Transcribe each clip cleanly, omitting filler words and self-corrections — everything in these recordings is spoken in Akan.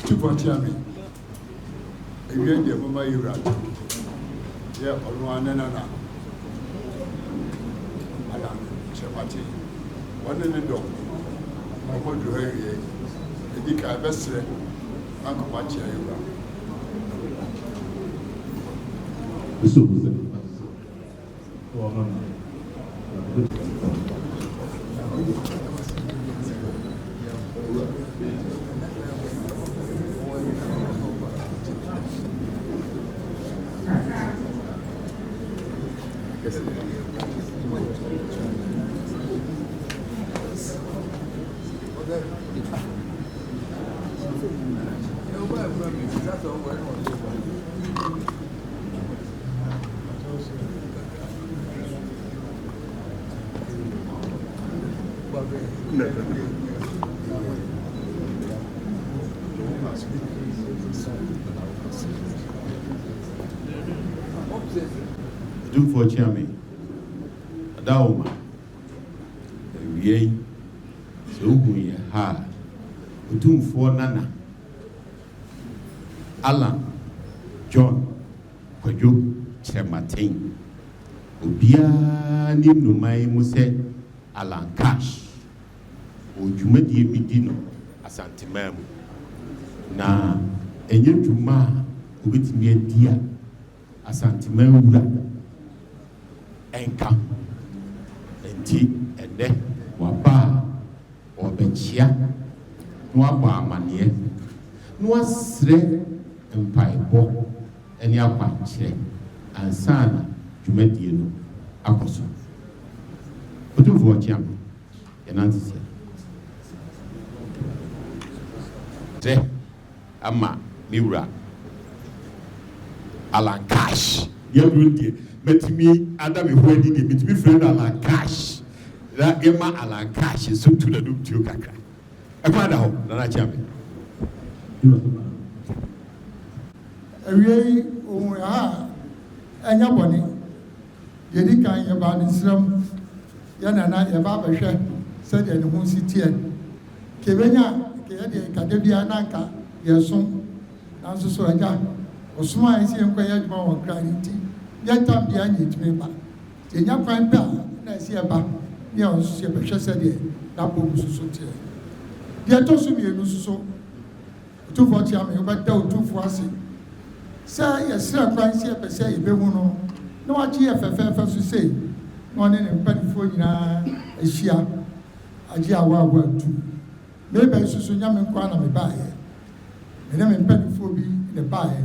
Tupac Kyame, Ewia deɛ moma yɛ wura yɛ ɔno ara ne nana Alan Kyerematen ɔne ne dɔm ɔmo duru ha awie edi kan ɛbɛsrɛ anka ɔmo akyea yɛ wura. Otumfoɔ Kyeame, Adaoma, awia yi, sɛ wohu yɛ ha a, Otumfoɔ Nana, Allan John Kwadwo Kyerematen, obiara nim no man yi mu sɛ Allan Cash, wɔ dwumadie bi di no Asanteman mu. Na ɛnyɛ dwuma a obetumi adi a Asanteman wura nka ho. Nti ɛnnɛ waba a ɔrebɛkyea na wabɔ amanneɛ na wasrɛ mpaebɔ ne akwankyerɛ ansa na dwumadie no akɔ so. Otumfoɔ Kyeame, yɛnante sɛ. Srɛ ama me wura Allan Cash. Yɛduru deɛ mɛtumi ada me ho adi deɛ metumi frɛ no Allan Cash na yɛma Allan Cash nso tu n'anum tuo kakra. Ɛkwan da hɔ, Nana Kyeame. Awiei ohun ha a ɛnyɛ bɔne. Deɛ ɛdi kan, yɛbaa ne nsram, yɛn nana, yɛba abɛhwɛ sɛdeɛ ne ho si teɛ. Nka yɛbɛnya a, nka yɛ deɛ nka da biara na nka yɛsom. Nanso so Agya, ɔsomaa yɛn sɛ yɛnkɔyɛ adwuma wɔ Nkran no nti, nyɛ tam biara na yɛtumi ba. Nti yɛnya kwan pɛ a, na ɛsɛ yɛba ne yɛn nso so yɛbɛhwɛ sɛdeɛ n'apɔw mu nso so teɛ. Deɛ ɛtɔ so mmienu nso so, Otumfoɔ Kyeame, wobɛda Otumfoɔ ase sɛ yɛsrɛ kwan sɛ yɛpɛ sɛ yɛbɛhu no na wagye yɛ fɛfɛɛfɛ so sei na ɔne ne mpanimfoɔ nyinaa ahyia agye awaawa atu. Meba yi nso so, nyɛ me nko ara na mebaeɛ. Me ne me mpanimfoɔ bi na ɛbaeɛ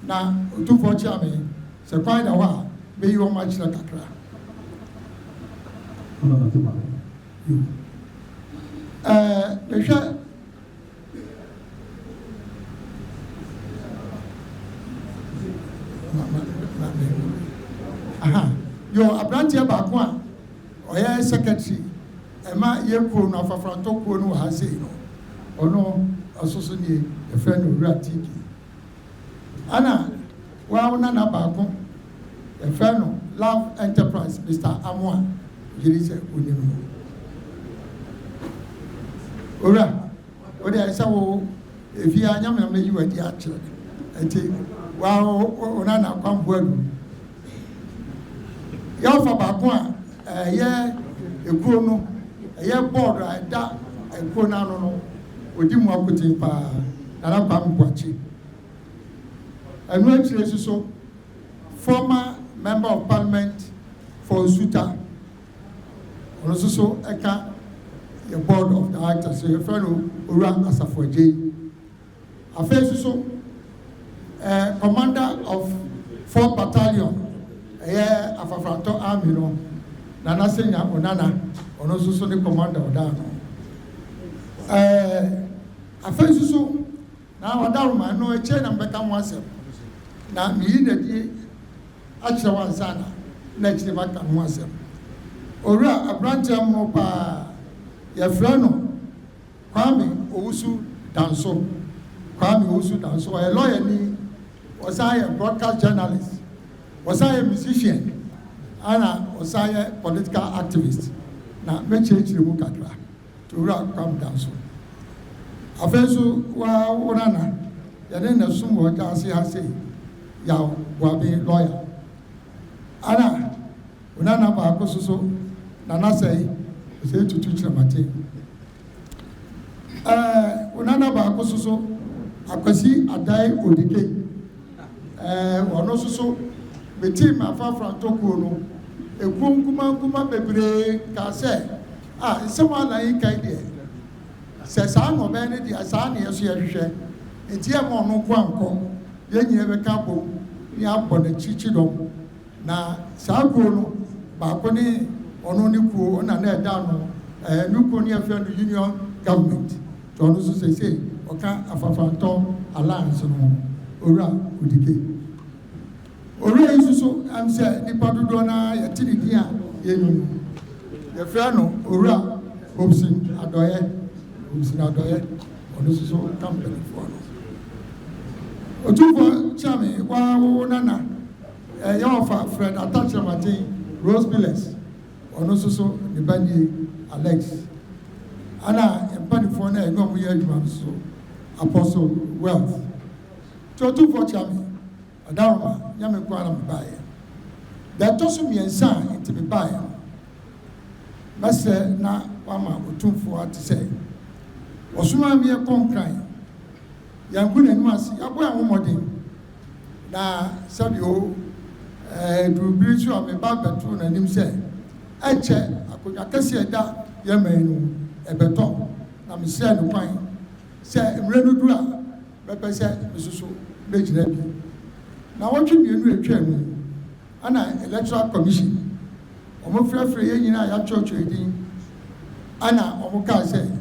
na Otumfoɔ Kyeame, sɛ kwan da hɔ a, mɛyi wɔn akyerɛ kakra. Yo. Ɛɛ, mehwɛ. Aha, yo, aberanteɛ baako a ɔyɛ secretary ɛma yɛ kuo no, Afafrantɔ kuo no wɔ ha sei no, ɔno ɔso so nie, yɛfrɛ no Owura Tiki. Ana waa wo nana baako yɛfrɛ no Love Enterprise, Mister Amoah, gyedi sɛ wonim no. Owura, wo deɛ sɛ wo efie a nyame na mɛyi w'adi akyerɛ, nti waa wo nana Kwamboa du. Yɛfa baako a ɛyɛ ekuo no, ɛyɛ board a ɛda ekuo no ano no, odi mu akoten paa, Nana Kwame Boakye. Ɛno akyire nso so, former member of parliament for Nsuta, ɔno nso so ɛka yɛ board of directors, so yɛfrɛ no Owura Asafo Agyei. Afei nso so, commander of 4th Battalion, ɛyɛ Afafrantɔ Army no, Nana Senya Onana, ɔno nso so ne commander ɔda ano. Afei nso so, na ɔdaroma no akyire na mbɛka ho asɛm, na meyi n'adi akyerɛ wo ansa na akyire maka ho asɛm. Owura aberanteɛ mono paa, yɛfrɛ no Kwame Owusu Danso. Kwame Owusu Danso. Ɔyɛ lawyer ni, ɔsan yɛ broadcast journalist, ɔsan yɛ musician, ana ɔsan yɛ political activist. Na mɛkyerɛkyerɛ mu kakra. Nti Owura Kwame Danso. Afei nso waa wo nana, yɛne ne som wɔ gyaase ha sei, Yaw Boaben lawyer. Ana wo nana baako so so, Nana Sɛe, Osei Tutu Kyerɛmaten. Wo nana baako so so, Akwasi Adae Odike. Ɔno nso so, me team Afafra Ntokuo no, ekuo nkuma nkuma bebree kaa sɛ, a nsɛm a na yi kan deɛ, sɛ saa na ɔbɛyɛ ne deɛ, saa na yɛ so yɛhwehwɛ. Nti yɛ ma ɔno nko ankɔ, yɛn nyinaa bɛka abom ne abɔ n'akyikyi dɔm. Na saa kuo no, baako ne ɔno ne kuo, ɔna na ɛda no, ne kuo no yɛfrɛ no Union Government. Nti ɔno nso sese ɔka Afafantɔ Alliance no ho, Owura Odike. Owura yi nso so, sɛ nipa dodoɔ naa yɛte ne din a yɛnim no. Yɛfrɛ no Owura Hobson Adɔyɛ. Hobson Adɔyɛ, ɔno nso so ka mpanimfoɔ no. Otumfoɔ Kyame, waa wo nana, ɛyɛ ɔfa Fred Atta Kyerematen, Rose Pillars, ɔno nso so ne ba nie, Alex. Ana mpanimfoɔ no a ɛne ɔmo yɛ adwuma no so, Apostle Wealth. Nti Otumfoɔ Kyame, Adaroma, nyame nko ara na mebaeɛ. Deɛ ɛtɔ so mmiɛnsa a nti mebaeɛ no, mɛsrɛ na wama Otumfoɔ ate sɛ ɔsoma mi yɛkɔ Nkran, yɛnko n'anim ase, yɛabɔ yɛn ho mmɔden. Na sɛdeɛ durubiri nso a meba bɛto n'anim sɛ ɛnkyɛ akonnwa kɛseɛ ɛda yɛn man no ɛbɛtɔ, na mesrɛ no kwan sɛ mmerɛ no duru a bɛpɛ sɛ mesoso mɛgyina bi. Na wɔtwe mmienu atwa mu, ana Electoral Commission wɔn frɛfrɛ yɛn nyinaa yɛatwerɛtwerɛ din, ana wɔn kaa sɛ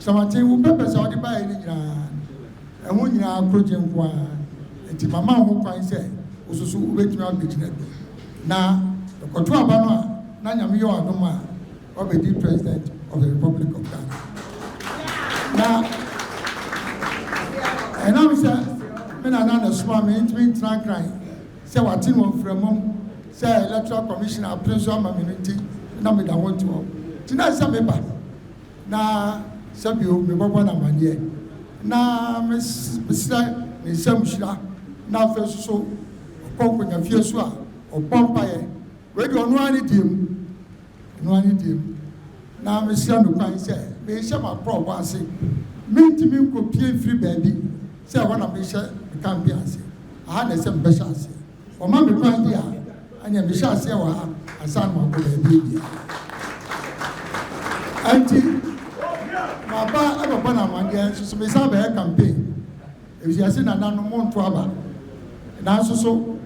Kyerematen, wo pɛpɛ sɛ ɔde baeɛ no nyinaa ɛho nyinaa korogye nko ara, nti mama ho kwan sɛ wososo wobɛtumi abɛgyina bi na ɛkɔto aba no a na Nyame yɛ ɔadom a wabɛdi President of the Republic of Ghana. Na ɛnam sɛ me nana na soma me, ntumi ntena Nkran sɛ wate no wɔ mframam sɛ Electoral Commission apere so ama me no nti, na meda hɔ nti hɔ nti na sɛ meba na sɛbio mebɔbɔ no amanneɛ na mesrɛ ne nsɛm hyira, na afei nso so ɔkɔ nkonnwafie so a ɔbɔ mpaeɛ. Wei deɛ, ɔno ara ne deɛ mu, ɔno ara ne deɛ mu. Na mesrɛ no kwan sɛ mehyɛ m'akorɔbɔ ase, mentumi nkɔpie mfiri baabi sɛ ɛhɔ na mehyɛ me campaign ase. Aha na ɛsɛ mebɛhyɛ aseɛ. Ɔma me kwan di a, ɛneɛ mehyɛ aseɛ wɔ ha ansa na makɔ baabi bia. Ɛnti maba ɛbɛbɔ no amanneɛ nso so mesan bɛyɛ campaign, efisɛ yɛse nananom monto aba. Nanso so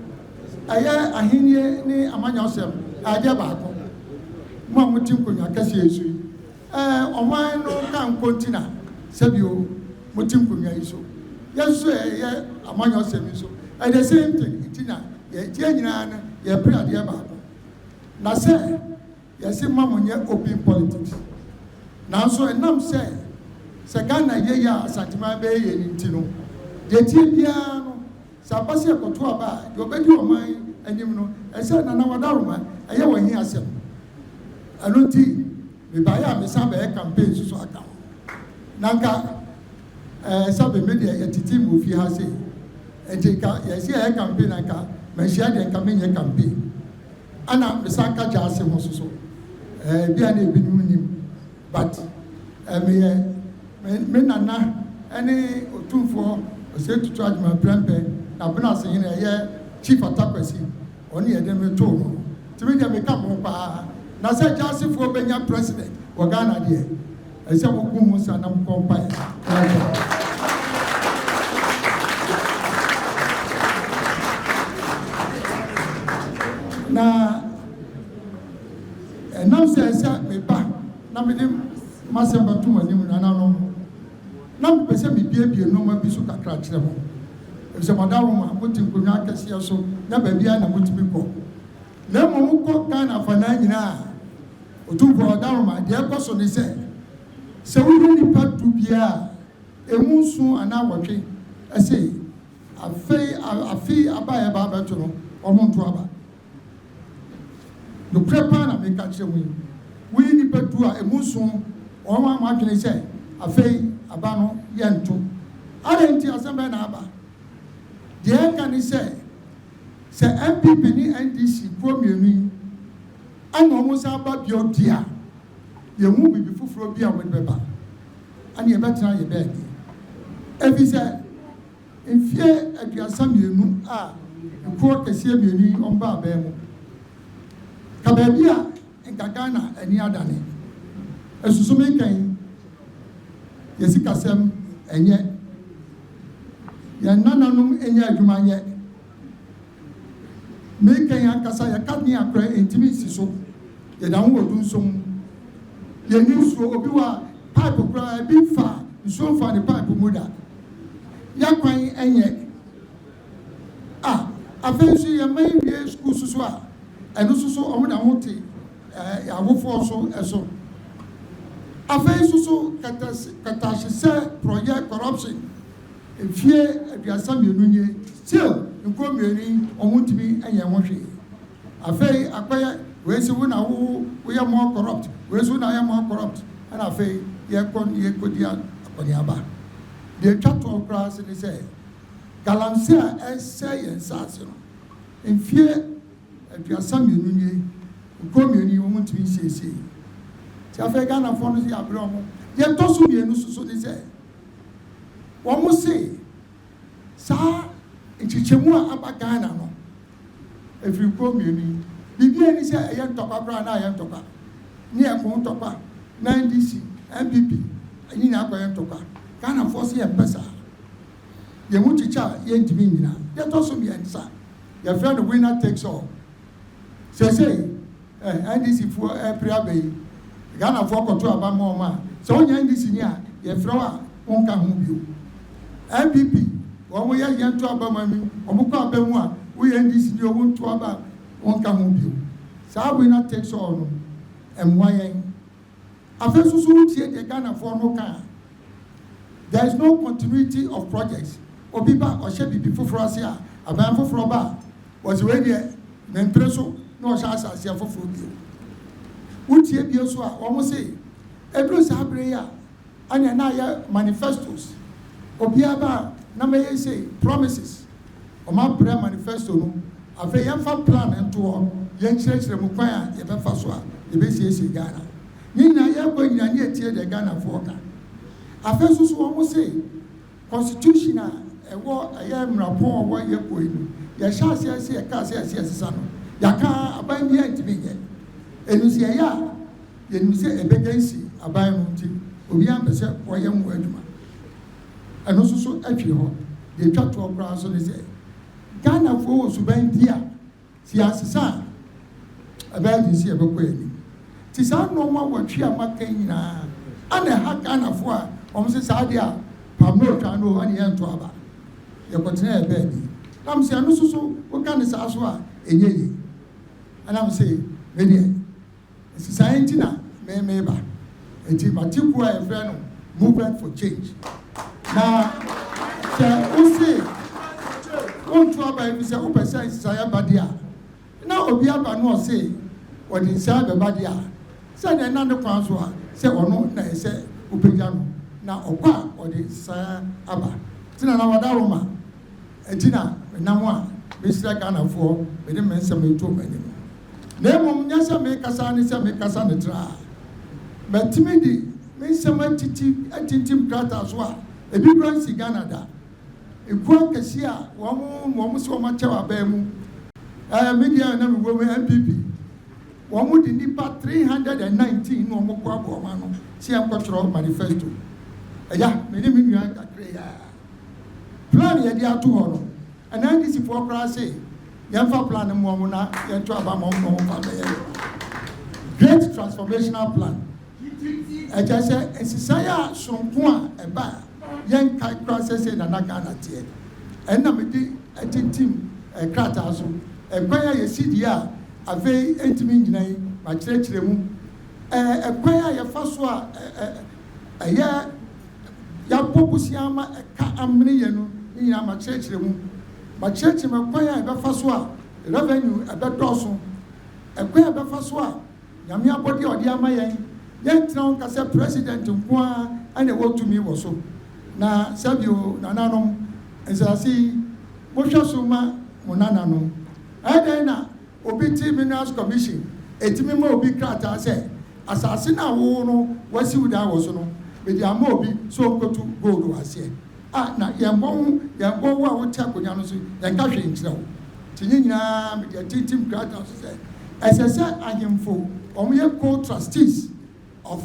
ɛyɛ ahennie ne amanyɔsɛm adeɛ baako. Mo a mote nkonnwa kɛseɛ yi so yi, ɔman no ka nko nti na sɛbio mote nkonnwa yi so. Yɛn nso ɛyɛ amanyɔsɛm yi so, ɛyɛ the same thing. Nti na yɛn nyinaa no yɛpere adeɛ baako. Na sɛ yɛsi ma mo nyɛ open politics, nanso ɛnam sɛ Ghana yɛ yɛ a Asanteman bɛyɛ yɛ ne nti no, deɛ tie biara no, sɛ aba sɛ ɛkɔto aba a, deɛ ɔbɛdi ɔman anim no, ɛsɛ Nana Wadaroma ɛyɛ wɔn hi asɛm. Ɛno nti mebaeɛ a mesan bɛyɛ campaign nso so aka ho. Na nka sɛbe me deɛ, yɛtete mu ofie ha sei, nti nka yɛsi yɛyɛ campaign na nka manhyia deɛ nka menyɛ campaign. Ana mesan ka gya ase ho soso, bi a na ebinom nim, but meyɛ me nana ɛne Otumfoɔ Osei Tutu Agyeman Prɛmpɛ na abena ase hene ɛyɛ Chief Atakwasi, ɔne yɛde me too no. Nti me deɛ meka mo ho paa na sɛ gyasefoɔ bɛnya president wɔ Ghana deɛ, ɛsɛ mogu ho sa na mokɔ mpaeɛ. Na ɛnam sɛ meba na mede m'asɛm bɛto mo anim, nananom, na mepɛ sɛ mebiebie nneɛma bi so kakra kyerɛ mo, efisɛ mɔdawoma mote nkonnwa akɛseɛ so na baabiara na motumi kɔ. Na mmom mokɔ Ghana afanaa nyinaa a, Otumfoɔ Ɔdaroma, deɛ ɛkɔ so ne sɛ wohwɛ nnipa 10 biara. emu 7 anaa 8 ɛsɛ afei afi aba a yɛba abɛto no, wɔn nto aba. Nokorɛ paa na meka kyerɛ mu yi, woyi nnipa 10 a, emu 7 wɔn a wɔadwene sɛ afei aba no yɛnto. Adɛn nti? Asɛm bɛn na aba? Deɛ ɛka ne sɛ NPP ne NDC kuo mmienu yi ɛna wɔn nsa aba bio di a, yɛn mu biribi foforɔ bi a wɔde bɛba ɛna yɛbɛtena yɛ baabi, efi sɛ mfie 32 a nkuo kɛseɛ mmienu yi wɔn ba abɛn mu ka baabi a nka Ghana ani adane esusu mi kan yɛ sikasɛm ɛnyɛ yɛn nananom nyɛ adwuma nyɛ mekan ankasa yɛka ne akora ntumi nsi so, yɛda ho wɔ du nsom, yɛni nsuo. Obi wɔ a pipe koraa ebi nfa nsuo nfa ne pipe mu da. Yɛakwan nyɛ a, afei nso yɛn mma wie sukuu soso a, ɛno nso so wɔn da ho te awofoɔ so ɛso. Afei nso so kɛtɛasehyɛ, porɔyɛ, corruption, mfie 32 nie, still nkuo mmienu yi wɔn ntumi nyɛ ho hwee. Afei akɔyɛ wei si wo na wo woyɛ more corrupt, wei si wo na yɛ more corrupt, ɛna afei yɛkɔ yɛkɔdi akɔneaba. Deɛ atwa toɔ koraa se ne sɛ galamsey a ɛsɛ yɛn nsaase no, mfie 32 nie, nkuo mmienu yi wɔn ntumi nsiesie. Ti afei Ghanafoɔ no so yɛ abrɛ wɔn. Deɛ ɛtɔ so mmienu soso ne sɛ wɔn se saa nkyekyɛmu a aba Ghana no efiri kuo mmienu yi, biribi ani sɛ ɛyɛ ntɔkwa koraa na ɛyɛ ntɔkwa ne ɛko ntɔkwa na NDC, NPP ɛyi nyinaa akɔyɛ ntɔkwa. Ghanafoɔ so yɛn mpɛ saa yɛn mu kyekyɛ a yɛntumi nyina. Deɛ ɛtɔ so mmiɛnsa, yɛfrɛ no winner takes all. Sɛsɛyi NDC foɔ ɛpere aba yi, Ghanafoɔ kɔto aba ma wɔn a, sɛ wɔnyɛ NDC ni a, yɛfrɛ wo a wɔnka ho bio. NPP wɔn yɛ yɛn to aba ma mi, wɔn kɔ aba mu a, woyɛ NDC ni, wɔn to aba, wɔnka ho bio. Saa winner takes all no ɛmmoa yɛn. Afei nso so wotie deɛ Ghanafoɔ no ka, there is no continuity of projects. Obi ba, ɔhyɛ biribi foforɔ ase a, aban foforɔ ba a, wɔsi wei deɛ ne mpere so na ɔhyɛ asaseɛ foforɔ bio. Wotie bio so a, wɔn se eduru saa abere yi a, ɛna na ayɛ manifestos. Obiara ba a, na mɛyɛ se promises. Wɔn abrɛ manifesto no, afei yɛmfa plan nto hɔ, yɛnkyerɛkyerɛ mu kwan a yɛbɛfa so a yɛbɛsiesie Ghana. Ne nyinaa yɛkɔ nyinaa ne yɛtie deɛ Ghanafoɔ ka. Afei nso so wɔn se constitution a ɛwɔ ɛyɛ mmarapɔn a ɛwɔ yɛ kɔ yi no, yɛhyɛ aseɛ sɛ yɛka sɛ yɛsi ɛsesa no, yɛaka aban bi a ntumi nyɛ ɛnu sɛ yɛyɛ a, yɛnim sɛ ɛbɛgya nsi aban no, nti obiara mpɛ sɛ ɔyɛ mu adwuma. Ɛno nso so atwi hɔ. Deɛ etwa toɔ koraa so ne sɛ Ghanafoɔ wɔ suban di a si asesa a, ɛbɛyɛ den sɛ yɛbɛkɔ anim. Nti saa nneɛma 8 a maka yi nyinaa ana ɛha Ghanafoɔ a wɔn sɛ saa deɛ a pam no otwa no ɛne yɛn nto aba, yɛkɔtena yɛ baabi. Nam sɛ ɛno nso so woka ne saa so a, ɛnyɛ yie. Ɛnam sɛ me deɛ nsesan nti na mɛmɛ ba, nti mate kuo a yɛfrɛ no Movement for Change. Na sɛ wose wonto aba yi sɛ wopɛ sɛ nsesan aba deɛ a, na obi aba no ɔse wɔde nsa bɛba deɛ a, sɛdeɛ ɛna ne kwan so a sɛ ɔno na ɛsɛ wopagya no na ɔkɔ a ɔde nsesan aba. Nti na wada Roma nti na menam a mesrɛ Ghanafoɔ, mede me nsɛm eto wɔn anim. Na mmom nyɛ sɛ mekasa ne sɛ mekasa ne tra, mɛtumi de me nsɛm atiti atintim krataa so a ebi kura nsi Ghana da. Ekuo akɛseɛ a wɔn sɛ wɔn akyɛw abɛn mu media na mewɔ mu, NPP, wɔn de nipa 319 na wɔn kɔ abɔ wɔn ano sɛ yɛn kɔtwerɛ manifesto. Ɛya me ne me nua kakra yi a plan yɛde ato hɔ no, ɛna NDC foɔ koraa se yɛmfa plan mu wɔn na yɛnto aba ma wɔn na wɔn fa bɛyɛ great transformational plan. Ɛkyɛ sɛ nsesan a soronko a ɛba a yɛnkae koraa sɛ sɛ nana Ghana teɛ. Ɛnna mede atintim krataa so ɛkwan a yɛsi deɛ a afei ntumi ngyina yi, makyerɛkyerɛ mu ɛkwan a yɛfa so a ɛyɛ. Yɛabɔ bosea ama ɛka amene yɛn no ne nyinaa makyerɛkyerɛ mu. Makyerɛkyerɛ mu ɛkwan a yɛbɛfa so a revenue ɛbɛdɔɔso, ɛkwan a yɛbɛfa so a Nyame abɔdeɛ a ɔde ama yɛn, yɛntena ho nka sɛ president nko ara na ɛwɔ tumi wɔ so. Na sɛbio nananom, nsase yi, mohwɛ so ma mo nananom. Ɛyɛ dɛn na obi te Minerals Commission ɛtumi ma obi krataa sɛ asase no a wo no woasi wo dan wɔ so no, mede ama obi sɛ ɔnkɔtu gold wɔ aseɛ? A na yɛmmɔ ho, yɛmmɔ wo a wote akonnwa no so, yɛnka hwee nkyerɛ wo. Nti ne nyinaa mede atintim krataa so sɛ ɛsɛ sɛ ahemfo wɔyɛ co-trustees of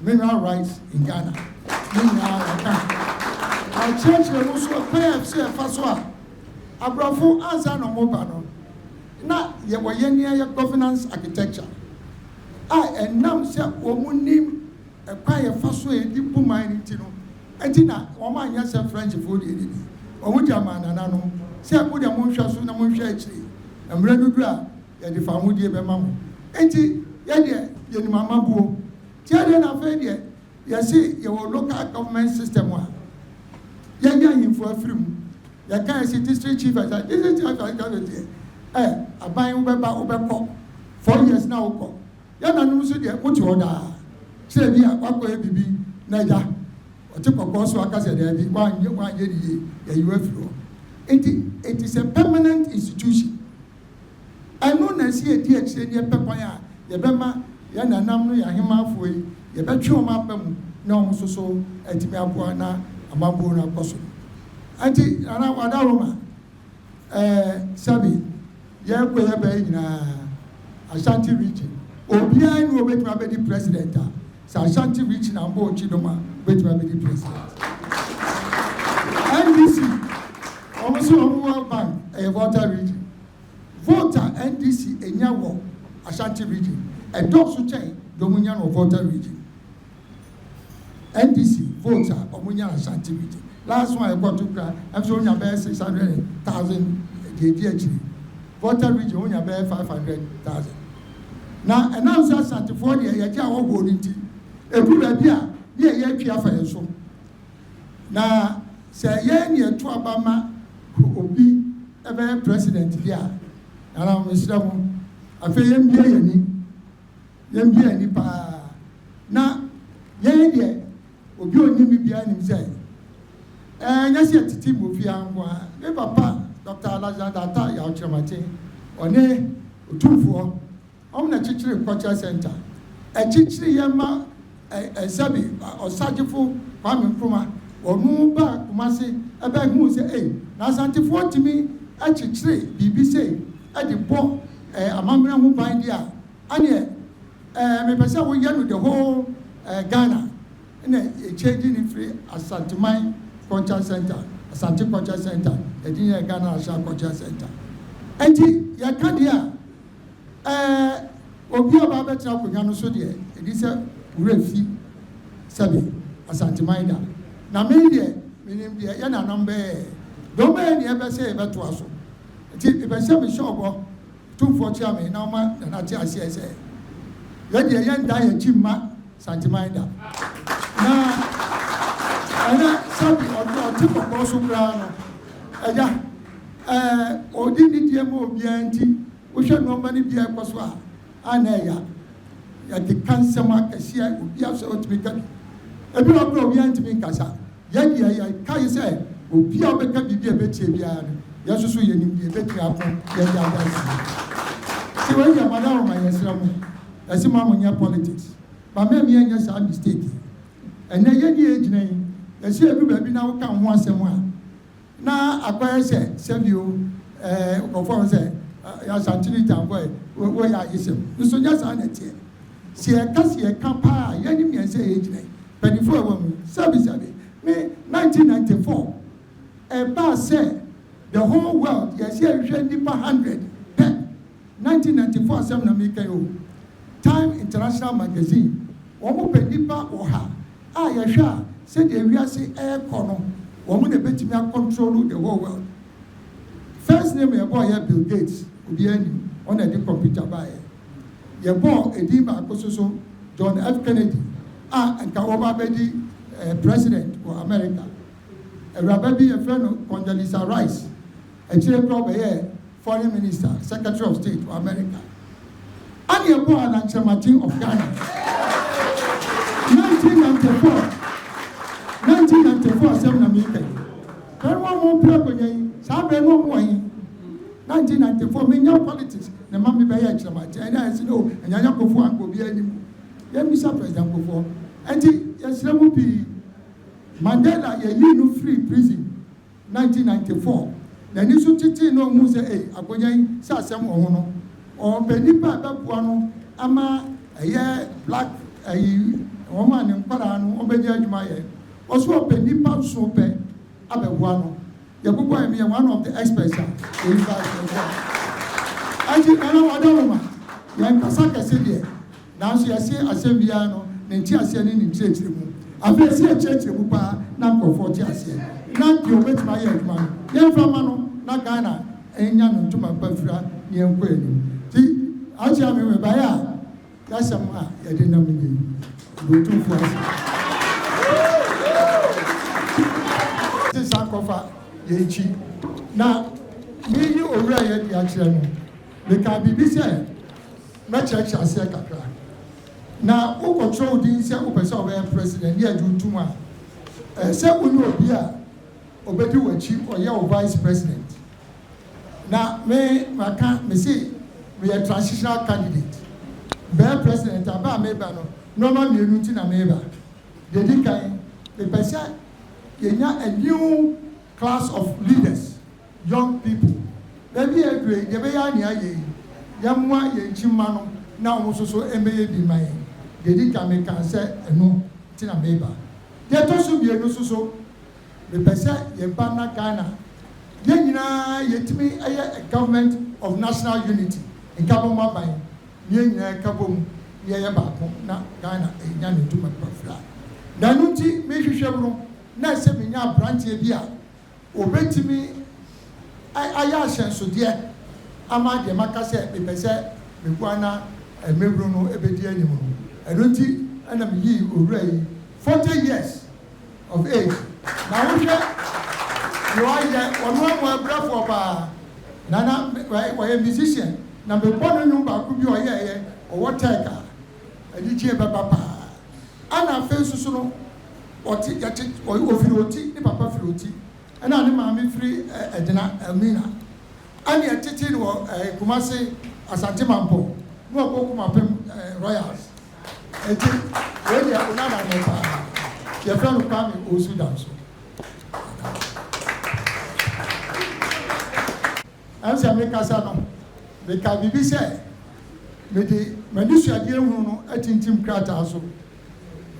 mineral rights in Ghana. Ne nyinaa yɛka. Akyerɛkyerɛ mu nso kwan a ɛsɛ yɛfa so a aborɔfo ansa na wɔba no, na yɛwɔ yɛn nea yɛ governance architecture a ɛnam sɛ wɔn nim ɛkwan a yɛfa so a yɛde bu man no nti no, nti na wɔn anyɛ sɛ Frenchfoɔ deɛ no bi. Wɔn gya maa nananom sɛ mo deɛ monhwɛ so na monhwɛ akyire. Mmerɛ no duru a yɛde fawohodie bɛma mo. Nti yɛdeɛ yɛnim amabuo. Nti ɛdeɛ na afei deɛ yɛse yɛwɔ local government system a yɛnyɛ ahemfo afiri mu. Yɛka yɛse district chief executive, district chief executive deɛ ɛ aban wobɛba wobɛkɔ 4 years na wokɔ. Yɛn nanom nso deɛ mote hɔ daa. Kyerɛ bi a wakɔyɛ biribi na agya ɔte kɔkɔɔ so aka sɛ daabi, wanyɛ wanyɛ ne yie, yɛyi wo afiri hɔ. Nti it is a permanent institution. Ɛno na ɛsi yɛdi akyire ne yɛpɛ kwan a yɛbɛma yɛn nanam no yɛn ahemaafoɔ yi yɛbɛtwe wɔn aba mu na wɔn nso so atumi aboa na amambuo no akɔ so. Nti nana wadaroma sɛbi yɛkɔ yɛbɛyɛ nyinaa Ashanti Region obiara ni obetumi abɛdi president a sɛ Ashanti Region ambɔ okyi dɔm a obetumi abɛdi president. NDC wɔn nso wɔn World Bank ɛyɛ Volta Region. Vote a NDC enya wɔ Ashanti Region ɛdɔɔso kyɛn deɛ wɔn nya no wɔ Volta Region. NDC vote a wɔn nya Ashanti Region last one ɛkɔ to kura ɛnso wɔn nya bɛyɛ 600,000 deɛ edi akyire. Volta Region wɔn nya bɛyɛ 500,000. Na ɛnam sɛ Asantefoɔ deɛ yɛgye a wɔwɔ no nti edu baabi a ne yɛ yɛ atwi afa yɛn so. Na sɛ yɛn ne yɛto aba ma obi ɛbɛyɛ president bi a, nana mesrɛ mo, afei yɛmbie yɛn ani, yɛmbie yɛn ani paa. Na yɛn deɛ obi a onim mi biara nim sɛ nyɛ sɛ yɛtete mu fie nko a me papa Dr. Alexander Atta Yaw Kyerematen ɔne Otumfoɔ ɔmo na kyekyere culture center ɛkyekyere yɛn ma ɛ ɛsɛbi Ɔsagyefo Kwame Nkrumah ɔno ba Kumase ɛbɛn hu sɛ ɛy na Asantefoɔ tumi ɛkyekyere biribi sɛ ɛde bɔ amammerɛ ho ban deɛ a aneɛ mepɛ sɛ woyɛ no the whole Ghana ɛna ɛkyɛngye ne firi Asanteman Culture Center, Asante Culture Center, yɛde yɛ Ghana National Culture Center. Nti yɛka deɛ a obi a ɔba abɛtena akonnwa no so deɛ ɛdi sɛ wura fi sɛbi Asanteman da. Na me deɛ menim deɛ yɛ nanam bɛyɛ deɛ ɔbɛyɛ deɛ ɛbɛ sɛ yɛbɛtoa so. Nti ɛbɛ sɛ mehyɛ ɔbɔ Tumfoɔ kyia me na ɔma nana te aseɛ sɛ yɛdeɛ yɛnda yɛn akyi mma Santeman da. Na ɛnɛ sɛbi ɔte kɔkɔɔ so koraa no ɛgya ɔdi ne deɛ ma obiara. Nti wohwɛ nneɛma no bi a ɛkɔ so a ana ɛya yɛkeka nsɛm akɛseɛ obiara sɛ ɔtumi ka bi ebi wɔ kora obiara ntumi nkasa. Yɛdeɛ yɛka yi sɛ obiara ɔbɛka biribi a ɛbɛtie biara no yɛn nso so yɛnim deɛ ɛbɛtumi ako yɛde adansi si wɔn yɛ madam ma yɛsrɛ mo ɛsi ma mo nyɛ politics ba mɛ mi yɛnyɛ saa mistake. Ɛnɛ yɛn ni yɛgyina yi yɛsi edu baabi na woka ho asɛm a na akɔyɛ sɛ sɛbio nkurɔfoɔ sɛ Asantene tamfo ɛ wɔyɛ ayesɛm nso nyɛ saa na ɛteɛ. Si yɛka si yɛka paa yɛn ni mmiɛnsa yɛ gyina yi mpanimfoɔ a ɛwɔ mu sɛbi sɛbi me 1994 ɛbaa sɛ the whole world yɛsi ɛhwehwɛ nipa 100 pɛ. 1994 asɛm na meka yi o. Time International magazine wɔn pɛ nipa 100 a yɛhwɛ a sɛdeɛ wiase ɛrekɔ no wɔn na ebɛtumi acontrol the whole world. First name yɛbɔ yɛ Bill Gates, obiara nim ɔna ɛde computer baayɛ. Yɛbɔ edin baako soso John F Kennedy a nka wɔba abɛdi President wɔ America. Awuraba bi yɛfrɛ no Condoleezza Rice, akyire koraa ɔbɛyɛɛ Foreign Minister, Secretary of State wɔ America. Ɛne ɛbɔɔ Alan Kyerematen of Ghana. 1994, 1994 asɛm na meka yi. Bɛn wɔn mo pere akonnwa yi, saa berɛ no wɔn wɔ he? 1994, menya politics na ma mebɛyɛ Kyerematen. Ɛne ayɛ sɛ no, Anyanya Kufuor anka obiara anim. Yɛmmisa President Kufuor. Ɛnti yɛsrɛ mu pii. Mandela yɛyii no firi prison 1994. N'ani so tetee na ohuu sɛ ei, akonnwa yi, sɛ asɛm wɔ ho no, ɔpɛ nipa a ɛbɛboa no ama ɛyɛ black ayi wɔn a ne nkwadaa no wɔbɛnya adwuma yɛ. Ɔso ɔpɛ nipa nson pɛ abɛboa no. Yɛbobɔ yɛ meyɛ one of the experts a yɛyi ba yɛboa. Ɛnti Nana Wadaroma, yɛn kasa kɛse deɛ, nanso yɛse asɛm biara no ne nteaseɛ ne ne nkyerɛkyerɛ mu. Afei ɛsɛ yɛkyerɛkyerɛ mu paa na nkurɔfoɔ te aseɛ. Na deɛ obɛtumi ayɛ adwuma no, yɛmfa ma no na Ghana ɛnya no ntoma pa fira ne yɛnkɔ anim. Nti akyea me mebaeɛ a, yɛasɛm a yɛde nam nie yi, de Otumfoɔ ase. Te sa kɔfa yɛn akyi. Na meyi owura yɛ de akyerɛ no, meka biribi sɛ mɛkyerɛkyerɛ aseɛ kakra. Na wokɔtwerɛ wo din sɛ wopɛ sɛ wobɛyɛ president ne agye wo tom a, sɛ wo ne obi a obɛdi w'akyi ɔyɛ wo vice president. Na me maka me se meyɛ transitional candidate. Bɛyɛ president aba a meba no, nneɛma mmienu nti na meba. Deɛ di kan, mepɛ sɛ yɛnya a new class of leaders, young people. Baabi a adure yi, deɛ ɛbɛyɛ a nea ayɛ yi, yɛmmoa yɛn nkyimma no na wɔn nso so mbɛyɛ bi ma yɛn. Deɛ di kan meka sɛ ɛno nti na meba. Deɛ ɛtɔ so mmienu nso so, mepɛ sɛ yɛba na Ghana yɛn nyinaa yɛtumi yɛ a government of national unity, nkabom aban, ne yɛn nyinaa ka bom na yɛyɛ baako na Ghana ɛnya ne ntoma pa fira. Na ɛno nti mehwehwɛ mu no, na ɛsɛ menya aberanteɛ bi a obetumi ayɛ ahyɛnsodeɛ ama deɛ maka sɛ mepɛ sɛ meboa na mmɛwuro no bɛdi anim no. Ɛno nti ɛna meyii owura yi, 40 years of age. Na wohwɛ deɛ ɔayɛ, ɔno amu abrɛfoɔ paa. Nana wɔyɛ musician, na mebɔ no nnwom baako bi a ɔyɛɛyɛ ɔwɔ tech a anigyeɛ bɛba paa. Ɛna afei nso so no, ɔte yɛte ofiri Oti, ne papa firi Oti, ɛna ne maame firi Ɛdena Elmina. Ɛna yɛtete no wɔ Kumase Asante Mampɔ na ɔkɔ Kumapem Royals. Eti wei deɛ onana no paa. Yɛfrɛ no Kwame Owusu Danso. Ɛnsɛ mekasa no, meka biribi sɛ mede m'anisuadeɛ hunu no atintim krataa so,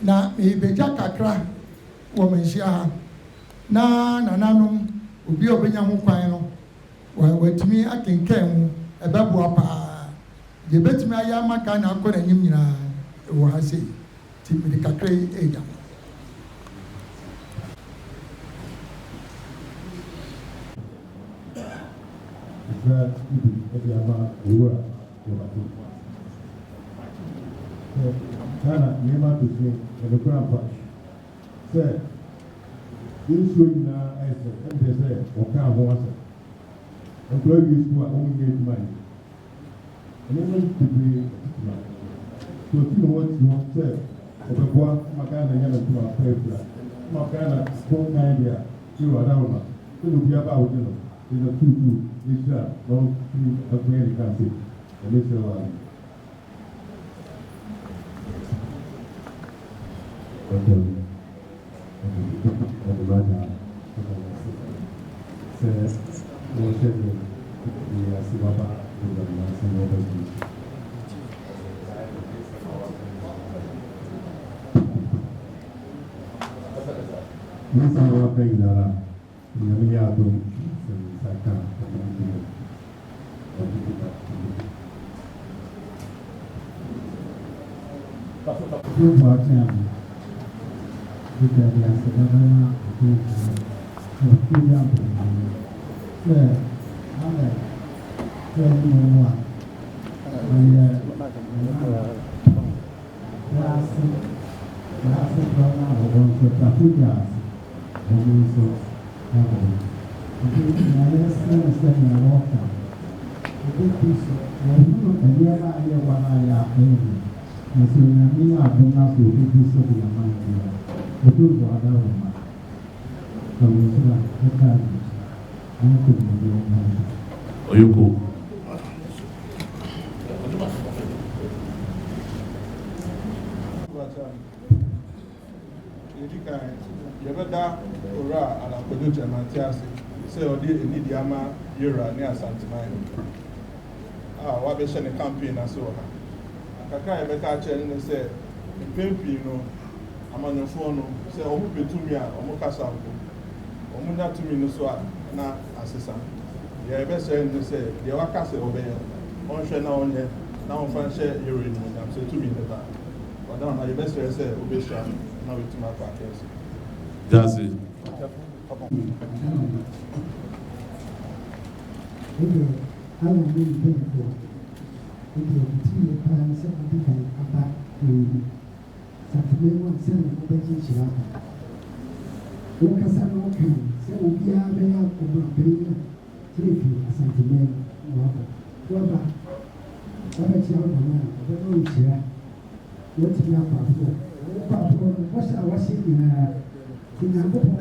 na merebɛgya kakra wɔ manhyia ha, na nananom obi a ɔbɛnya ho kwan no watumi akenkan mu, ɛbɛboa paa. Deɛ ɛbɛtumi ayɛ ama Ghana akɔ n'anim nyinaa ɛwɔ ha sei. Nti mede kakra yi ɛregya mo. Israel ibi de ama Owura Kyerematen sɛ Ghana nneɛma atɔ sin. Ɛnokorɛ ampa sɛ nsuo nyinaa ɛsɛ ɛmpɛ sɛ wɔkaa ho asɛm. Nkwadaa wie sukuu a, wɔn nyɛ adwuma yɛ, nneɛma bebree atitiri so ɔti ne ho asi hɔ sɛ ɔbɛboa ma Ghana nya ne ntoma pa afira ma Ghana ho kan deɛ a yɛwɔ adaworoma sɛ na obiara ba a wogye no de no tuutuu ne hyira na ɔntumi nkɔyɛ ne campaign. Ɛne srɛ wɔ ade. Ɔdɔm ɔde brada sɛ wɔhyɛ no de ase baba program na ase na ɔbɛdi. Ne nsa na waka nyinara, Nyame yɛ adom sɛ me nsa ka ɔman bi mu ɔde bi ba. Otumfoɔ akyea me, Peter de aseda bɛma Otumfoɔ wɔ Twɛdi Ampɔnten sɛ abɛ hwɛ ne mu a ɔyɛ Nana Wiase. Na afoforɔ no a wɔwɔ nso, Tafo Gas wɔn nso wɔ hɔ. Nti nea yɛsrɛ no sɛ nea wɔreka no, wɔbɛdi so. Wɔhunu nneɛma a ɛyɛ wɔn a yɛ a ɛnyɛ. Na sɛ Onyame yɛ adom na sɛ wɔbɛdi so de ama no deɛ a, Otumfoɔ adaworoma na wo nhyira ntaa n'akyi na nkonimdie nka ne ho. Oyoko. Deɛ ɛdi kan, yɛbɛda Owura Allan Kwadwo Kyeremantse ase sɛ ɔde anidie ama Yewura ne Asanteman a wabɛhyɛ ne campaign ase wɔ ha. Kakra a yɛbɛka akyerɛ no ne sɛ, mpɛn pii no, amanyɔfoɔ no, sɛ wɔpɛ tumi a, wɔkasa mpo. Wɔnya tumi no so a, na asesa. Deɛ yɛbɛsrɛ no ne sɛ, deɛ waka sɛ ɔbɛyɛ no, ɔnhwɛ na ɔnyɛ na ɔmfa nhyɛ Yewura animuonyam sɛ tumi no ba a. Ɔda na yɛbɛsrɛ sɛ wobɛhyira no na watumi akɔ akansi. Dase. Ɛdeɛ Allah ne ne mpanyinfoɔ ɛdeɛ mete yie paa ne sɛ modi kan aba kuro yi mu Santeme mu ansa na mobɛgye nhyira aba. Wokasa na wokan sɛ obiara bɛyɛ ɔmanpanin a kyerɛ firi Asanteme mu na waba. Woaba wabɛkyia wo nana a ɔbɛma wo nhyira na watumi akɔ aforɔ. Na wokɔ aforɔ no bɔhyɛ a wahyɛ nyinaa sɛ Nyankopɔn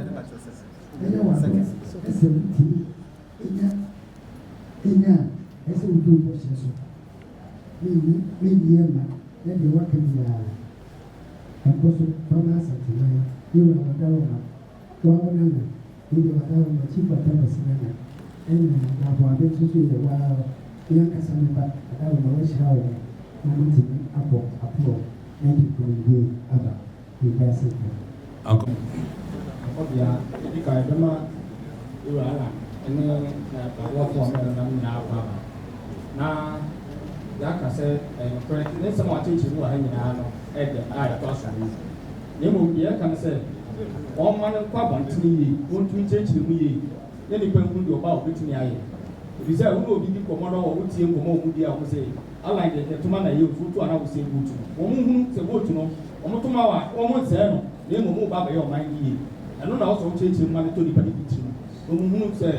ɛyɛ w'adom sɛ wotumi nya nya a ɛsɛ wodi wo bɔhyɛ so. Menni menni ɛmma na deɛ waka biara ɛnkɔ so fa ma Asanteman Yewura Wadaroma Wawo Nana Yɛdeɛ Wadaroma Chief Atamasi Nana ɛna Daboabe nso so yɛ waa me ankasa me ba Wadaroma wahyira wɔn na wɔatumi abɔ aporɔ na ɛde nkunimdie aba Yɛda ase paa. Akɔ. Ɔbea, edi kan bɛma Wura Allan ne n'aboafoɔ a wɔne no nam nyinaa akɔ aba. Na yɛaka sɛ ɛyɛ nokorɛ, ne nsɛm a wakyerɛkyerɛ mu wɔ ha nyinaa no ɛdɛ a ɛtɔ asom yi. Na mmom deɛ yɛka ne sɛ, wɔmma no nkɔ abɔntene yie, wɔntumi nkyerɛkyerɛ mu yie, na nnipa nhunu deɛ ɔba a ɔbɛtumi ayɛ. Ɛfiri sɛ wo ne obi di nkɔmmɔ na wotie nkɔmmɔ a wɔdi a, wɔse Allan deɛ yɛtoma na ɛyɛ ofuo to anaa wosɛe vote no. Wɔnhunu sɛ vote no Wɔn ma a, wɔnsɛe no, na mmom woreba abɛyɛ ɔman no yie. Ɛno na ɛwɔ sɛ wokyerɛkyerɛ mu ma no tɔ nnipa no bi tirim, na wɔhunu sɛ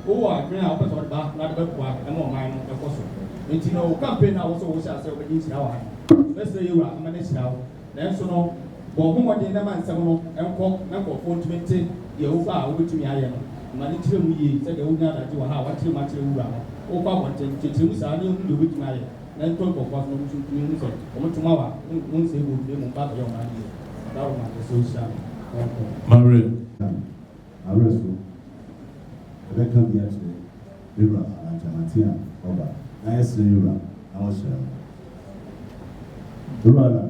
wowɔ adwene a wopɛ sɛ wode ba na wode bɛboa ma ɔman no kɔ so. Enti no, wo campaign no a wosɛ wohyɛ aseɛ wobɛgye nhyira wɔ ha no, mɛsrɛ Yewura ama no ahyira wo. Nanso no, bɔ wo ho mmɔden na ma nsɛm no nkɔ na nkurɔfoɔ ntumi nte deɛ woba a wobɛtumi ayɛ no. Ma no nkyerɛ mu yie sɛdeɛ wonya adagye wɔ ha a woakyerɛ mu akyerɛ wo wura no. Wokɔ abɔnten, kyerɛkyerɛ mu saa na yɛnhunu deɛ wobɛtumi ayɛ. Na ntɔ nkurɔfoɔ aso na wɔn nso ntumi nhu sɛ wɔn to ma wa wo nsɛe vote na mmom ba bɛyɛ ɔman no yie. Ɔdaworo ma yɛsɛ ɔhyira no na ɔnkɔ. Mawerɛ. Awerɛ so yɛbɛka bi akyerɛ Ewura Alan Kyerematen a ɔba na yɛserɛ Ewura na ɔhyira no. Ewura Alan,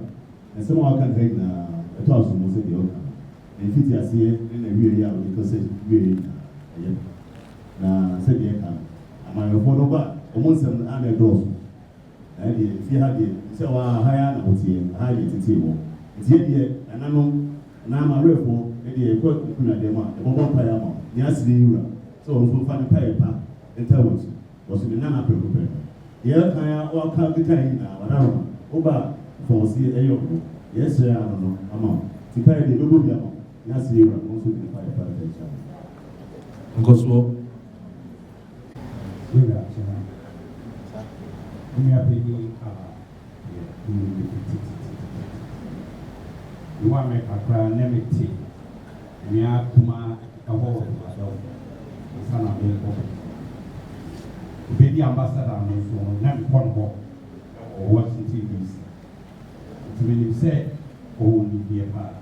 nsɛm a waka no ha nyinaa ɛtɔ asomu sɛ deɛ ɔka no, ne mfitiaseɛ ne n'awieɛ a ɔde kasa wieɛ nyinaa ɛyɛ papa. Na sɛdeɛ ɛka no, amanyɔfoɔ no ba a, wɔn nsɛm no ara na ɛdɔɔso. Na ɛdeɛ, fie ha deɛ, te sɛ wo ara, ha yi ara na woteɛ, ha yi na yɛtetee wo. Nti yɛ deɛ, nananom anaa m'awerɛfoɔ deɛ, yɛkɔ nkunadeɛ mu a, yɛbɔbɔ mpaeɛ ama wo, ne asene yi wura, sɛ ɔno nso mfa ne mpaeɛ pa ntaa w'akyi. Wɔso ne nana prɛko pɛ. Deɛ ɛka yi a waka keka yi nyinaa, Wadaroma, wo ba a, fa wo seɛ ɛyɛ ɔno. Deɛ ɛsrɛ ara no no ama wo. Nti mpaeɛ deɛ, yɛbɛbɔ bi ama wo, ne asene yi wura, ɔno nso de ne mpaeɛ pa ntaa akyi ama wo. Nkɔsoɔ. Me wura kyena, me nua panyin a yɛ nim no fi tititititi. Me wɔ Amerika koraa na me te nua kumaa hɔ wɔ Philadelphia ansa na me kɔ hɔ. Obedi ambassador no nso no na me kɔ no hɔ wɔ Washington DC. Nti me nim sɛ ɔwɔ nimdeɛ paa.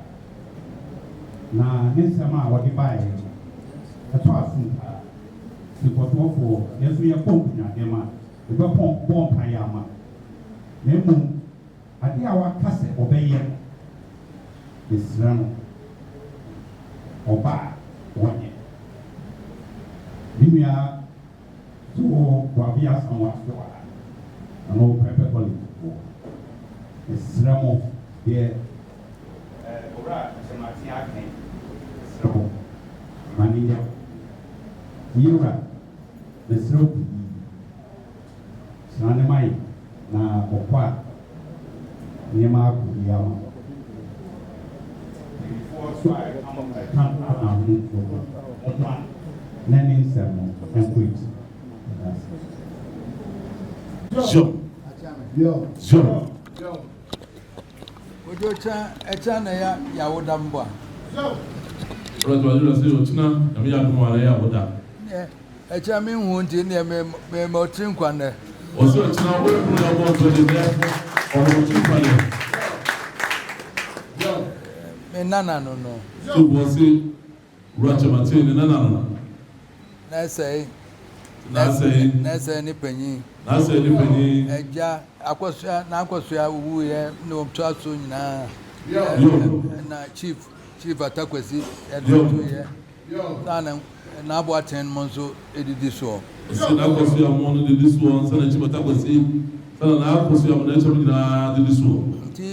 Na ne nsɛm a ɔde baeɛ no, ɛtɔ asom paa. Nkɔsoɔfoɔ, yɛn nso yɛkɔ nkunyadɛm a, yɛbɛpɔn bɔ mpaeɛ ama no. Na mmom, adeɛ a waka sɛ ɔbɛyɛ no, mesrɛ no, ɔba a, ɔnyɛ. Me nua So wɔ Boabea Asamoah so wɔ ha? Ɔno wɔ Prempeh College foɔ. Mesrɛ mo deɛ Owura Kyerematen aka yi, mesrɛ mo ma no nyɛ hɔ. Yewura, mesrɛ wo pii, hyira no ma yɛn na ɔkɔ a nneɛma akɔ yie ama wo. so a ɛka Alan ho nkurɔfoɔ ɔma na ne nsɛm no nkɔ akyi. Yɛda ase. Zion. Zion. Kojo kyɛ ɛkyɛ na ya yawoda mbɔ a. Ɔrɔ tí wàá yóò sɛ ɔkyena Nyame yɛ adom a na ɛyɛ awoda. Neɛ ɛkyɛ me nhu nti neɛ me me ma ɔtiri nkwa nnɛ. Ɔsɛ ɔkyena ɔnhu na ɔbɔ ntɔ de nɛ ɔwɔ ɔtiri nkwa nɛ. Me nana no no. So bɔ ɔse Wura Kyɛmaten ne nana no. Na ɛsɛe. Na asɛe. Na ɛsɛe ne panyin. Na asɛe ne panyin. Agya Akosua na Akosua wuiɛ na ɔtoa so nyinaa. Yo. Na Chief Chief Atakwasi ɛde ɔtoeɛ. Saa na n'aboaten mo nso didi soɔ. Ɔse n'akosua mo no didi soɔ nsa na Chief Atakwasi saa na n'akosua mo n'akyɛm nyinaa didi soɔ. Nti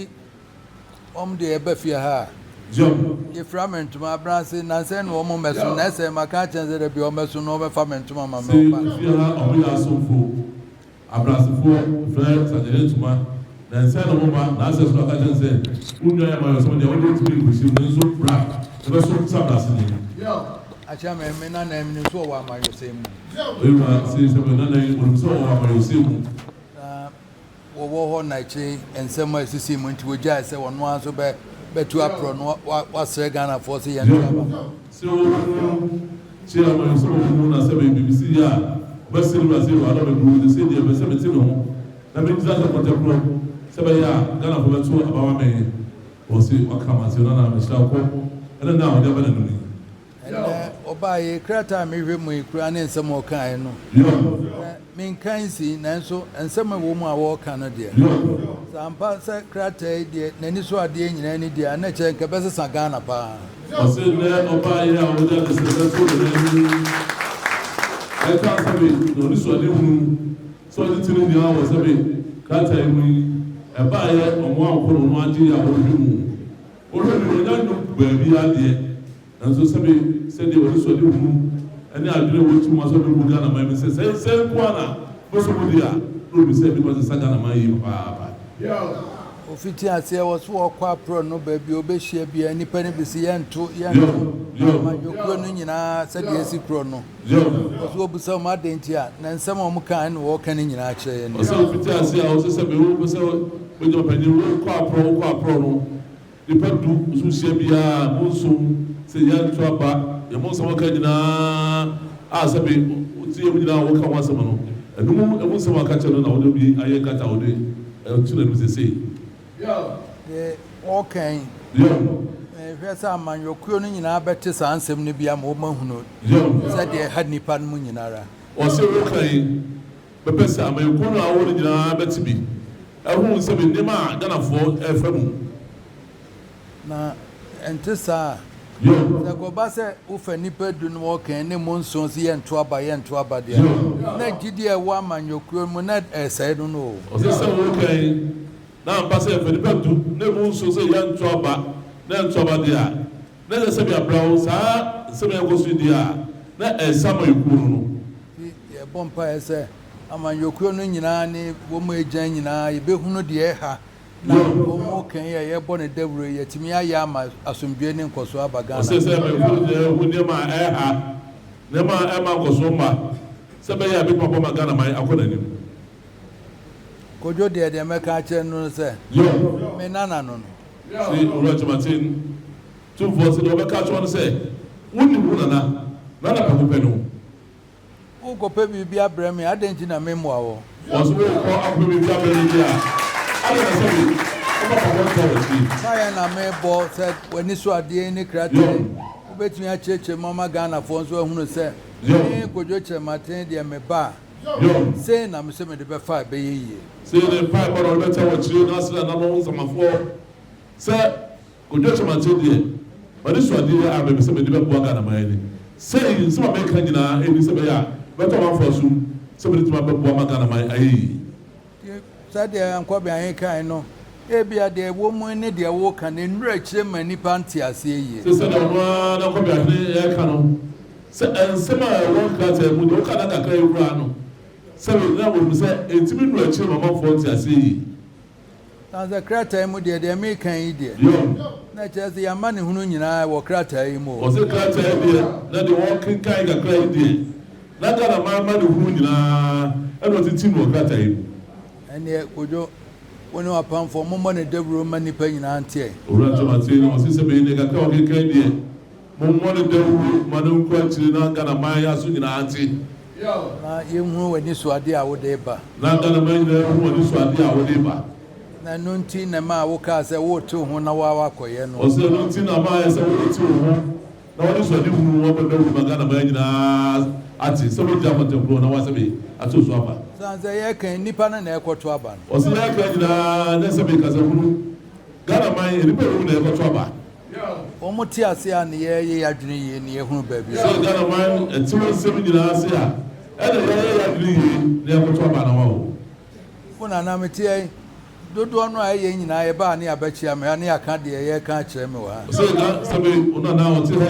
wɔn deɛ ɛba fie ha a. Jump. Yɛfira me ntoma abrase nansa na wɔn mmɛso na ɛsɛ maka akyerɛ sɛ dabi wɔn mmɛso na wɔbɛfa me ntoma ma me Se ɔba. fie ha wɔn yɛ asomfo abrasefoɔ frɛ sagyene ntoma nansa na wɔn ba na asɛ so aka kyerɛ sɛ wo nua yɛ amayɔsɛm deɛ wode ntumi nkosi mu nso bra ɛbɛso sɛ abraseni. Akyerɛ me me nana yi menim sɛ ɔwɔ amayɔsɛm mu. Ewura se sɛ me nana yi onim sɛ ɔwɔ amayɔsɛm mu. Na wɔwɔ hɔ na akyire yi nsɛm a ɛsisii mu nti wɔgyae sɛ ɔno ara nso bɛ bɛtu aporɔ no wasrɛ Ghanafoɔ sɛ yɛnto aba mma no. Sɛ ɔhunu kyerɛ amayɔsɛm a ɔhunu na sɛ biribi si yɛ a ɔbɛsrɛ ne wura sɛ Ewura dɔ me bro sesei deɛ mepɛ sɛ mete me ho na megyina sɛ kɔtɛkorɔ sɛ ɛbɛyɛ a Ghanafoɔ bɛto aba ma me. Ɔse waka mate nana mehyira wo kɔ ɛne nna a ɔde aba n'anim yi. Ɛnnɛ ɔbaa yi, krataa a mehwɛ mu yi koraa ne nsɛm a ɔkaeɛ no, menka nsi, nanso nsɛm a ɛwɔ mu a wɔreka no deɛ, sɛ ampa sɛ krataa yi deɛ n'ani so adeɛ nyinaa ni deɛ a, na ɛkyerɛ nka ɛbɛsesa Ghana paa. Ɔse nnɛ ɔbaa yi a ɔde adesrɛdɛ too ne nan anim ɛkaa sɛbe na ɔnisoadehunu sɛ ɔgye tene nyinaa wɔ sɛbe krataa yi mu yi, ɛbaeɛ ɔmo ankɔ na ɔno agye yɛ a ɔhwɛ mu. Ɔhwɛ mu yi ɔnya nnum baabiara deɛ. Nanso sɛbe sɛdeɛ w'anisoadehunu ne adwene a ɛwɔ tirim asɔ bɛbu Ghana man mu sɛ sɛ sɛ nko ara na wobɛsɔ mu deɛ a, na obi sɛ ɛbɛtumi asesa Ghana man yie papaapa. Ofiti aseɛ wɔ so ɔkɔ aprɔ no baabi a ɔbɛhyia biara nnipa no bi se yɛnto yɛnto amanyɔkuo no nyinaa sɛdeɛ asi korɔ no wɔ so ɔbisa wɔn adɛn nti a na nsɛm a wɔn kaa ne wɔka no nyinaa kyerɛ yɛn. Ɔsɛ ofiti aseɛ a ɔsɛ sɛ wopɛ sɛ wogyina ɔpanyin wokɔ aprɔ wokɔ aprɔ no Nnipa du nso hyia biara a, monsom sɛ yɛanto aba, yɛn mo nsɛm a wɔka nyinaa a sɛbe wotie mu nyinaa a wɔka ho asɛm no, ɛno mu ɛmu nsɛm a wɔka kyerɛ no na wode bi ayɛ nkrataa a wode to n'anim seesei. Deɛ wɔreka yi, mehwɛ sɛ amanyɔkuo no nyinaa bɛte saa nsɛm no bi ama wɔahunu sɛdeɛ ɛha nnipa no mu nyina ara. Wɔse woka yi, mɛpɛ sɛ amanyɔkuo no a wɔwɔ no nyinaa bɛte bi. Ɛho nsɛm, nneɛma a Ghanafoɔ refa mu. Na ɛnte saa a, sɛ ɛkɔba sɛ wofa nnipa du no wɔka ne mu nson sɛ yɛnto aba, yɛnto aba deɛ a, na gyidie a ɛwɔ amanyɔkuo no mu na ɛresɛe no no o. Ɔsɛ sɛ woka yi, na ampa sɛ yɛfa nnipa du na emu nson sɛ yɛnto aba na yɛnto aba deɛ a, na ɛsɛ sɛ bia wo saa nsɛm a ɛrekɔ so yi deɛ a, na ɛresɛe amanyɔkuo no no. Nti yɛbɔ mpaeɛ sɛ amanyɔkuo no nyinaa ne wɔn a ɛgyina nyinaa yɛbɛhunu deɛ ɛha na wɔn kan yi a yɛbɔ no dawuro yi yɛatumi ayɛ ama asomdwoeɛ ne nkɔsoɔ aba Ghana. Ɔsɛ sɛ amanyɔkuo no nyinaa hu nneɛma a ɛha, nneɛma a ɛmma nkɔsoɔ mma sɛ ɛbɛyɛ a ɛbɛtumi aboa ma Ghana man akɔ n'anim. Kojo deɛ deɛ mɛka akyerɛ no ne sɛ me nana no no. Se Owura Kyerematen Tumfoɔ se deɛ ɔbɛka akyerɛ wo ne sɛ wonnim wo nana, nana prɛko pɛ ne wo. Worekɔpɛ biribi abrɛ me a, adɛn nti na memmoa wo? Wɔse worekɔ akɔpɛ biribi abrɛ me deɛ a, adɛn na sɛbe woma papa ntaa w'akyi? Mpaeɛ na mebɔ sɛ w'ani so adeɛ yi ne krataa yi, wobɛtumi akyerɛkyerɛ mu ama Ghanafoɔ nso ahunu sɛ me Kojo Kyerematen deɛ meba a, sei na mese mede bɛfa a ɛbɛyɛ yie. Sei ne mpaebɔ na ɔde bɛtaa w'akyire na asrɛ nananom nsamanfoɔ sɛ Kojo Kyerematen deɛ, m'adesuadeɛ a mepɛ sɛ mede bɛboa Ghana man yi ne sɛ nsɛm a meka nyinaa ɛnni sɛ ɛbɛyɛ a mɛtɔ amanfoɔ asom sɛ mɛtumi abɛboa ma Ghana man ayɛ yie. Nti sɛdeɛ Nkɔbeahe kae no, ebia deɛ ɛwɔ mu ne deɛ woreka no nnuru akyire ma nnipa nte aseɛ yie. Te sɛdeɛ ɔno ara na Nkɔbeahene reka no, sɛ nsɛm a ɛwɔ nkrataa mu deɛ woka no kakra yi koraa no, sɛbe na wɔnim sɛ ɛntumi nnuru akyire ma amanfoɔ nte aseɛ yie. Sane sɛ krataa yi mu deɛ, deɛ mereka yi deɛ, na ɛkyerɛ sɛ yɛn amanehunu nyinaa wɔ krataa yi mu o. Ɔse krataa yi deɛ, na deɛ wɔkenkan kakra yi deɛ, na Ghana man amanehunu nyinaa ɛna ɔtetem wɔ krataa yi mu. Ɛnneɛ Kojo, wo ne w'apamfoɔ mommɔ no dawuro mma nnipa nyinaa nteɛ. Owura Kyerematen, ɔse sɛ bɛyi deɛ kakra a ɔkenkan deɛ, Mommɔ no dawuro ma no nkɔ akyiri na Ghana man aso nyinaa nte. Na yɛnhunu w'anisoadeɛ a wode reba. Na Ghana man nyinaa nhunu w'anisoadeɛ a wode reba. Na ɛno nti na ɛmaa wokaa sɛ worete wo ho na wo ara woakɔyɛ no. Ɔse ɛno nti na ɛmaa sɛ worete wo ho na w'anisoadehunu no abɔ dawuro ma Ghana man nyinaa ate sɛ woagyina kɔntɛnkorɔ na woasɛbe ato so aba. Sane sɛ yɛreka yi, nnipa no na ɛrekɔto aba no. Ɔse yɛreka nyinaa nyɛ sɛbe kasahunu, Ghana man, nnipa a ɛwɔ mu na ɛrekɔto aba. Wɔn te ase a ne yɛ yɛ yadwene yie ne yɛ hunu baabi a. Sɛ Ghana man ɛte wo nsɛm nyinaa ase a ɛna yɛ yɛ yadwene yie na yɛ kɔto aba na wa wo. Wo nana me teɛ yi dodoɔ no a ɛyɛ nyinaa yɛ ba a ne yɛ abɛkyea me ha ne yɛ aka deɛ yɛ ka akyerɛ me wɔ ha. Sɛ na sɛbe wo nana a ɔte ha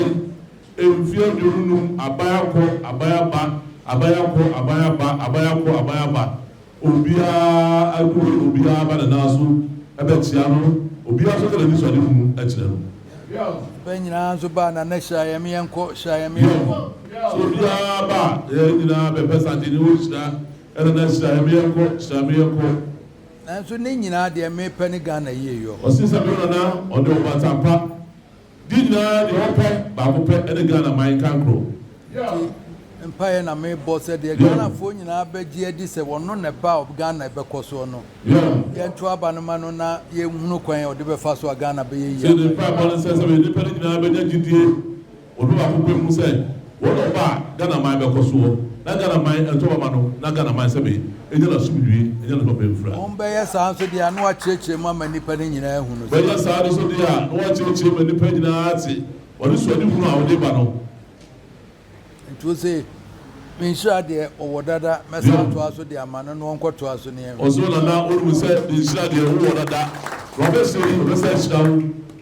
yi mfeɛ 25 aban akɔ aban aba aban akɔ aban aba aban akɔ aban aba Obiara agu obiara ba ne nan so bɛkyea no, obiara nso ka n'anisoadehunu kyerɛ no. Bɛ nyinaa nso baa na na hyira yɛn yɛnkɔ, hyira yɛn yɛnkɔ. So obiara ba a, yɛn nyinaa bɛpɛ sante ne ɔhyira ɛna na hyira yɛn yɛnkɔ, hyira yɛn yɛnkɔ. Nanso ne nyinaa deɛ mepɛ ne Ghana yieyɔ. Ɔse sɛ me nana ɔde ɔbatampa Di nyinaa deɛ ɔpɛ baako pɛ ne Ghana man nkankoro. Nti mpaeɛ na me bɔ sɛ deɛ Ghanafoɔ nyinaa bɛgye adi sɛ ɔno na ɛba a Ghana ɛbɛkɔ soɔ no, yɛnto aba no ma no na yɛnhunu kwan a ɔde bɛfa so a Ghana bɛyɛ yie Sɛ ne ama yɛn. mpaebɔ ne sɛ sɛ nnipa no nyinaa bɛnya gyidie wɔ no baako pɛ mu sɛ wɔn na ɔba a Ghana man bɛkɔ soɔ na Ghana man ɛnto aba ma no na Ghana man sɛbe ɛnya n'asomdwie ɛnya ne papa mfira. Wɔn bɛyɛ saa nso deɛ a na wɔakyerɛkyerɛ mu ama nnipa no nyinaa ahunu sɛ. Bɛyɛ saa nso deɛ a na wɔakyerɛkyerɛ mu ma nnipa nyinaa ate wɔn suadehunu a wɔde ba no. Nti wo se, Me nhyira deɛ ɔwɔ dada, mɛsan atoa so de ama no na ɔnkɔtoa so ne yɛnhwɛ. Ɔse wo nana wonim sɛ ne nhyira deɛ wowɔ dada, na ɔbɛsɛ yi ɔbɛsan ahyira wo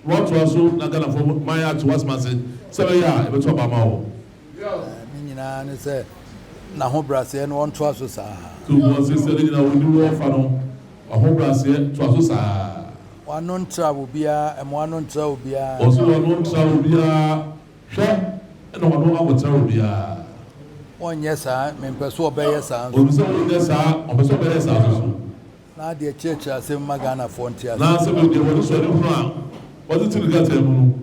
na watoa so na Ghanafoɔ man ate w'asɛm ase sɛ ɛbɛyɛ a yɛbɛto aba ama wo. Ne nyinaa ne sɛ n'ahobraseɛ no ɔntoa so saa. To bo ase sɛ ne nyinaa ɔni wo ɔfa no w'ahobraseɛ toa so saa. W'ano ntra obiara, ɛma w'ano ntra obiara. Ɔse w'ano ntra obiara, hwɛ ɛna w'ano akɔtra obiara. Ɔnyɛ saa, mempɛ sɛ ɔbɛyɛ saa nso. Ɔnim sɛ wonyɛ saa, ɔmpɛ sɛ ɔbɛyɛ saa nso so. Na adeɛ kyerɛkyerɛ asɛm ma Ghanafoɔ nte aseɛ. Na sɛ deɛ wɔde sɔre hunu a wɔde te ne krataa mu no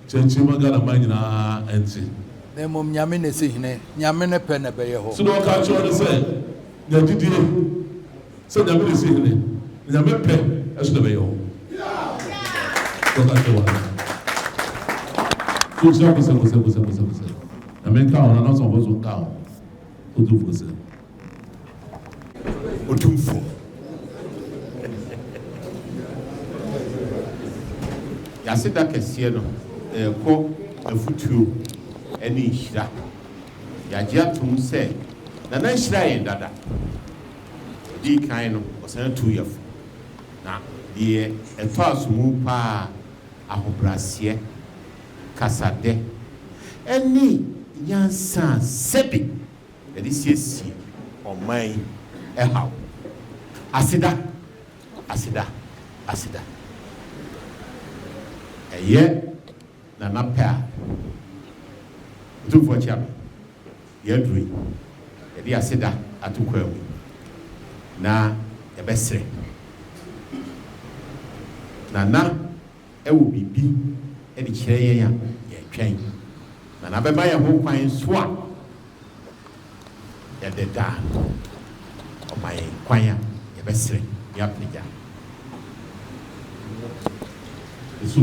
kyerɛkyerɛ ma Ghana man nyinaa nte. Na mmom Nyame na ɛsi hene, Nyame ne pɛ na ɛbɛyɛ hɔ. Sɛdeɛ ɔka kyerɛ wo ne sɛ, nya gyidie sɛ Nyame na ɛsi hene, na Nyame pɛ nso na ɛbɛyɛ hɔ. Sɛ ɔka kyerɛ wo ara. So kyerɛ kosɛ kosɛ kosɛ kosɛ kosɛ. Nyame nka ho na n'asomafo nso nka ho. Otumfoɔ sɛ. Otumfoɔ. Y'aseda kɛseɛ no ɛrekɔ afutuo ne nhyira. Y'agye atom sɛ Nana ahyira yɛn dada. Ɔdii kan no ɔsan tuu yɛn fo. Na deɛ ɛtɔ asomu paa, ahobraseɛ, kasadɛ, ɛne nyansa a sɛbe Yɛde siesie ɔman yi haw. Aseda, aseda, aseda. Ɛyɛ Nana pɛ a, Otumfoɔ Kyeame, deɛ aduru yi, yɛde aseda ato kwan mu yi, na yɛbɛsrɛ Nana wɔ biribi de kyerɛ yɛn a, yɛtwɛn. Na n'abɛma yɛn ho kwan nso a, yɛde da no. Ɔma yɛn kwan a, yɛbɛsrɛ na yɛapagya. So.